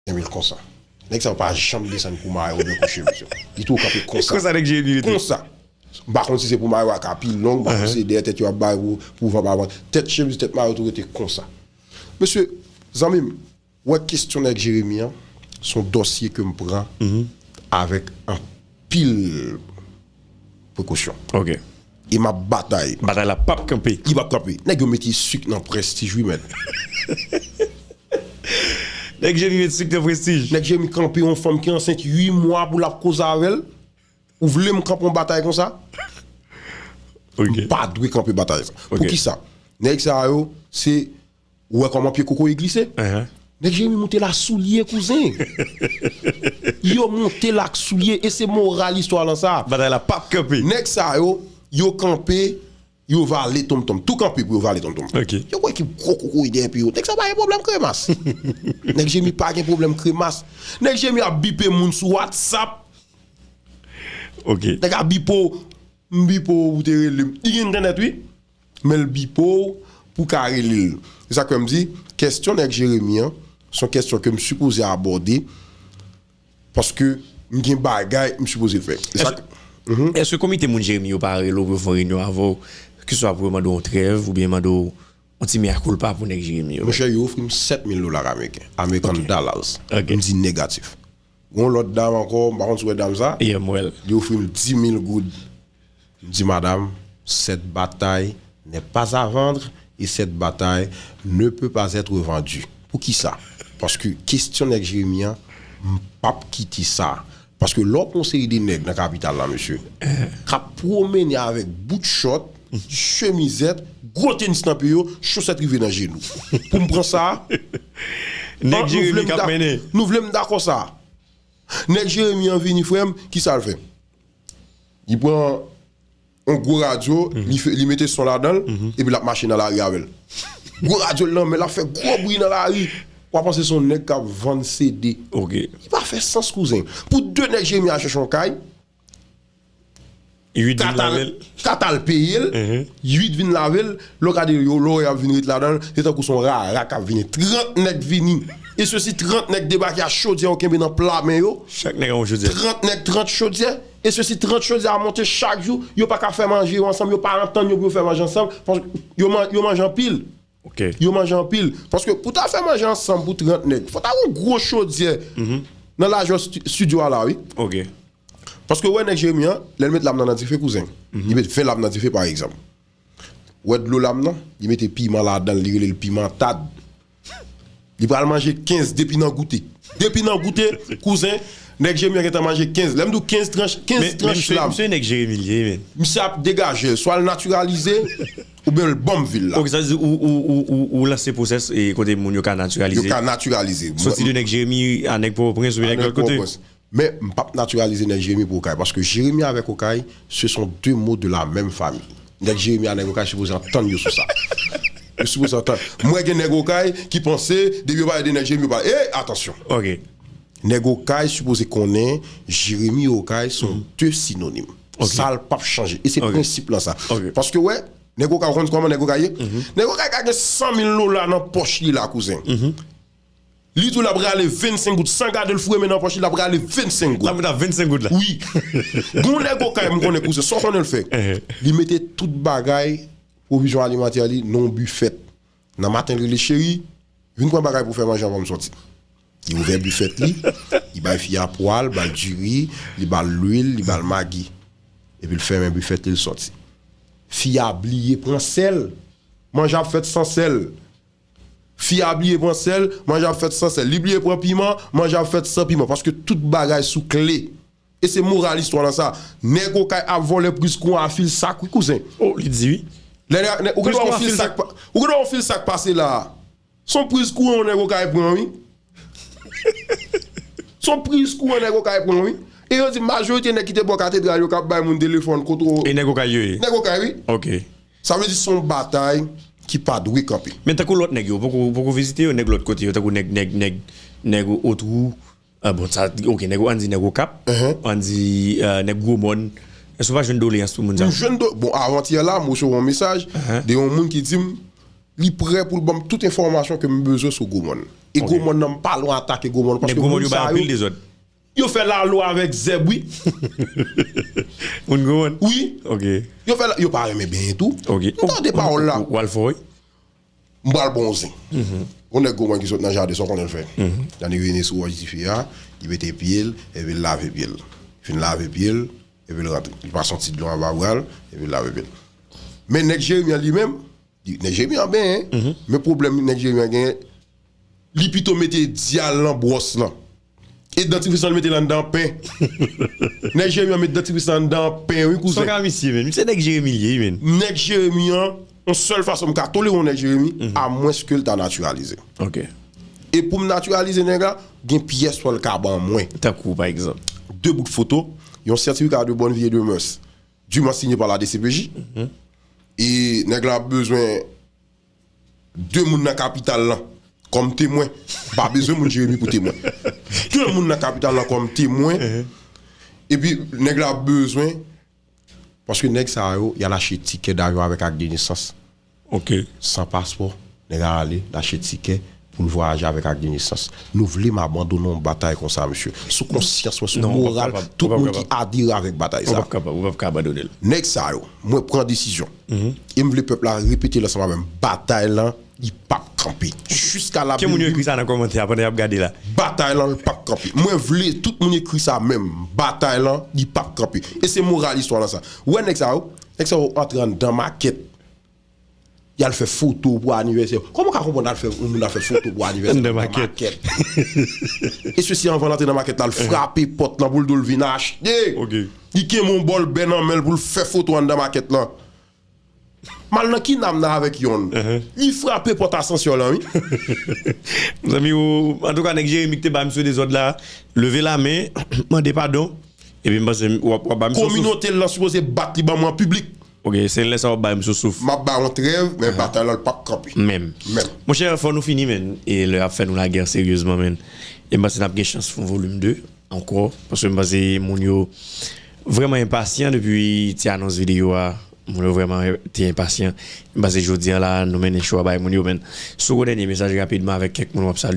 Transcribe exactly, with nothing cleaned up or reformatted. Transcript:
Kenbe l konsa. Nèg sa yo pa janm desann kou mayo oubyen kou chemiz yo. Li tou kanpe konsa. Konsa nèg Jeremi rete. Konsa. M pa konn si se pou mayo a ka pi long, m pa konn si se dèyè tèt yo ap bay pou, pou van pa vant. Tèt chemiz, tèt mayo tou rete konsa. Mesye, zanmi m, wè kesyon nèg Jeremi an, se yon dosye ke m pran avèk anpil prekosyon. Ok. E m ap batay. Batay la p ap kanpe. Li p ap kanpe. Nèg yo mete sik nan Prestige, wi, mèt. Nèg Jeremi met sik nan Prestige. Nèg Jeremi kanpe yon fanm ki ansent uit mwa pou l ap koze avè l. Ou vle m kanpe yon batay konsa? Ok. Pa dwe kanpe batay sa. Ok. Poukisa? Nèg sa yo, se, ou wè kòman pye kokoye glise? Uh-huh. Nèg Jeremi moute la soulye, kouzen. Yo moute la ak soulye, e se moral istwa lan sa. Batay la p ap kanpe. Nèg sa yo, yo kanpe, yo vale tonmtonm. Tou kanpe pou yo vale tonmtonm. Ok. Yo kwè ki gwo kokoye dèyè pye yo. Nèg sa pa gen pwoblèm kremas. Nèg Jeremi pa gen pwoblèm kremas. Nèg Jeremi ap bipe moun sou WhatsApp. Ok. Nèg ap bipe w, m bipe w ou te rele m. Li gen entènèt, wi. Men l bipe w pou ka rele l. Se sa k fè m di, kesyon nèg Jeremi an, se yon kesyon ke m sipoze abòde, paske m gen bagay m sipoze fè. E sa Èske komite moun Jeremi yo pa rele w pou yo fè yon reyinyon avè w, keseswa pou yo mande w yon trèv oubyen mande w yon ti mea culpa pou nèg Jeremi yo? Monchè, yo ofri m sèt mil dola ameriken, American dollars. Ok. M di negatif. Gon lòt dam ankò, m pa konn si w wè dam sa. Yeah, m wè l. Li ofri m di mil goud. M di, madame, cette bataille n'est pas à vendre et cette bataille ne peut pas être vendue. Poukisa? Paske kesyon nèg Jeremi an, m p ap kite sa. Paske lè w pran yon seri de nèg nan kapital la, mesye, k ap pwomennen avèk bout chòt, chemizèt, gwo tenis nan pye yo, chosèt rive nan jenou. Pou m pran sa, Nèg Jeremi k ap mennen. Nou vle m dakò sa. Nèg Jeremi an vini, frè m, ki sa l fè? Li pran yon gwo radyo, li, fè, li mete son ladan l, epi l ap mache nan lari avè l. Gwo radyo l nan men l, ap fè gwo bri nan lari. W ap panse se yon nèg k ap vann C D. Ok. Li pa fè sans, kouzen. Pou de nèg Jeremi al chèche yon kay, Uit vin lave l. Kat al peye l, uit vin lave l, lè w gade yo, lè w ap vin ret ladan l, se tankou se yon rara k ap vini. Trant nèg vini. E sesi trant nèg debake a chodyè yo kenbe nan pla men yo. Chak nèg a yon chodyè. Trant nèg, trant chodyè. E sesi trant chodyè a monte chak jou. Yo pa ka fè manje yo ansanm, yo pa antann yo pou yo fè manje ansanm. Paske yo, man, yo manje anpil. Ok. Yo manje anpil. Paske pou ta fè manje ansanm pou trant nèg, fò ta gen yon gwo chodyè nan lajè stu- studio a la, wi. Ok. Paske w wè nèg Jeremi an, lè l met lam nan nan dife, kouzen. Li met ven lam nan dife, pa egzanp. W wè dlo lam nan, li mete piman ladan l, li rele l piman tad. Li pral manje kenz depi nan goute. Depi nan goute, kouzen, nèg Jeremi an gentan manje kenz. Lè m di w kenz tranch, kenz tranch lam. Misye nèg Jeremi li ye, men. Misye ap degaje l, swa l natiralize, oubyen l banm vil la. Ok, sa di ou, ou, ou, ou, ou lanse pwosès e kote moun yo ka natiralize. Yo ka natiralize. Soti de nèg Jeremi a nèg Pòtoprens oubyen nèg lòt kote. Men m p ap natiralize nèg Jeremi pou Okay, paske Jeremi avèk Okay, ce sont deux mots de la même famille. Nèg Jeremi a nèg Okay sipoze antann yo sou sa. Yo sipoze antann. Mwen gen nèg Okay ki panse, depi yo pale de nèg Jeremi, yo pale, eh, atansyon. Ok. Nèg Okay sipoze konnen Jeremi e Okay sont deux synonymes. Ok. Sa l p ap chanje. E se Ok. Prensip lan sa. Ok. Paske, wè, nèg Okay, ou konn kòman nèg Okay ye? Nèg Okay ka gen san mil dola nan pòch li la, kouzen. Li tou l ap rale vennsenk goud. San gade l foure men nan pòch li, l ap rale vennsenk goud. L ap met a vennsenk goud la. Wi. Gon nèg Okay m konnen, kouzen, sa w konnen l fè? Li mete tout bagay, pwovizyon alimantè li, nan yon bifèt. Nan maten, li rele, cheri, vin pran bagay pou fè manje anvan m sòti. Li ouvè bifèt li, li bay fi a pwa l, ba l diri, li ba l lwil, li ba l magi. Epi l fèmen bifèt li, l sòti. Fi a bliye pran sèl. Manje ap fèt san sèl. Fi a bliye pran sèl, manje ap fèt san sèl. Li bliye pran piman, manje ap fèt san piman. Paske tout bagay sou kle. E se moral istwa lan sa. Nèg Okay ap vòlè priz kouran a fil sak, wi, kouzen. Oh, li di wi. Lè, lè, ou gen dwa wè yon fil sak pa- ou gen dwa wè yon fil sak pase la. Se yon priz kouran yon nèg Okay pran, wi. Se yon priz kouran nèg Okay pran, wi. E yo di majorite nèg ki te bò katedral yo k ap bay moun telefòn kote. E nèg Okay yo ye. Nèg Okay, wi. Ok. Sa vle di se yon batay ki pa dwe kanpe. Men tankou lòt nèg yo, poko, poko vizite yo, nèg lòt kote yo, tankou nèg, nèg, nèg, nèg Otwou, ah, bon, sa, ok, nèg, ann di nèg Okap, ann di, euh, nèg Gwomòn. Èske w pa jwenn doleyans pou moun sa? M jwenn do, bon, avantyè la, m resevwa yon mesaj de yon moun ki di m li prè pou l ban m tout enfòmasyon ke m bezwen sou Gwomòn. E gwo mòn nan, m pa lwen atake gwo mòn. Paske moun sa yo, yo fè lalwa avèk zèb, wi. Moun gwo mòn? Wi. Ok. Yo fè la, yo pa renmen benyen tou. Ok. M tande pawòl la. W al fò, wi. M pral bon zen. Yon nèg gwo mòn ki sot nan jaden, sa w konnen l fè. Jan li vini sou wòch dife a, li mete pye l, epi l lave pye l. Fin lave pye l, epi l rantre. Li pase yon ti dlo anba bra l, epi l lave pye l. Men nèg Jeremi an li menm, li, nèg Jeremi an benyen, men pwoblèm nèg Jeremi an genyen, li pito mete dyal nan bwòs lan. E dantifris lan, li mete l anndan pen. Nèg Jeremi an met dantifris lan anndan pen, wi, kouzen. Sa w ka misye, men. Misye nèg Jeremi li ye, wi, men. Nèg Jeremi an, yon sèl fason m ka tolere yon nèg Jeremi, amwenske l ta natiralize. Ok. E pou m natiralize nèg la, gen pyès fò l ka ban mwen. Tankou, pa egzanp? De bout foto, yon certificat de bonne vie et de mœurs, dûment signé par la D C P J. E nèg la ap bezwen de moun nan kapital lan kòm temwen. Pa bezwen moun Jeremi pou temwen. De moun nan kapital lan kòm temwen. Epi nèg la ap bezwen, paske nèg sa yo, y al achte tikè davyon avèk ak de nesans. Ok. San paspò, nèg la ale, l achte tikè pou l vwayaje avèk ak de nesans. Nou vle m abandone yon batay konsa, mesye? Sou konsyans mwen, sou moral, tout moun ki adere avèk batay sa. Ou p ap kapab, ou p ap ka abandone l. Nèg sa yo, mwen pran desizyon. E m vle pèp la repete l ansanm avè m. Batay lan, li p ap kanpe. Jiska la. Ke moun yo ekri sa nan kòmantè a pandan y ap gade la? Batay lan, li p ap kanpe. Mwen vle tout moun ekri sa menm. Batay lan, li p ap kanpe. E se moral istwa lan sa. Ou wè nèg sa yo? Nèg sa yo antre anndan makèt. Y al fè foto pou anivèsè. Kòman w ka konprann al fè, yon moun al fè foto pou anivèsè anndan makèt? E se si anvan l antre nan makèt la, l frape pòt lan pou l di w l vin achte. Ok. Li kenbe yon bòl bè nan men l pou l fè foto anndan makèt lan. M al nan kinam nan avèk yonn. Li frape pòt asansè lan, wi. Mezanmi, ou, antouka, nèg Jeremi ki te ba misye dezòd la, leve lamen, mande padon. Epi m panse w ap, w ap ba misye souf. Kominote l lan sipoze bat li ban mwen an piblik. Ok, se lè sa w ap ba misye souf. M ap ba yon trèv, men batay lan, l p ap kanpe. Menm. Menm. Monchè, fò nou fini, men. E lè y ap fè nou lagè seryezman, men. E m panse n ap gen chans pou volim de ankò, paske m panse moun yo vrèman enpasyan depi ti anons videyo a. Moun yo vrèman te enpasyan. M panse jodi a la, nou mennen cho a bay moun yo, men. Si w gen dènye mesaj rapidman avèk kèk moun w ap salye.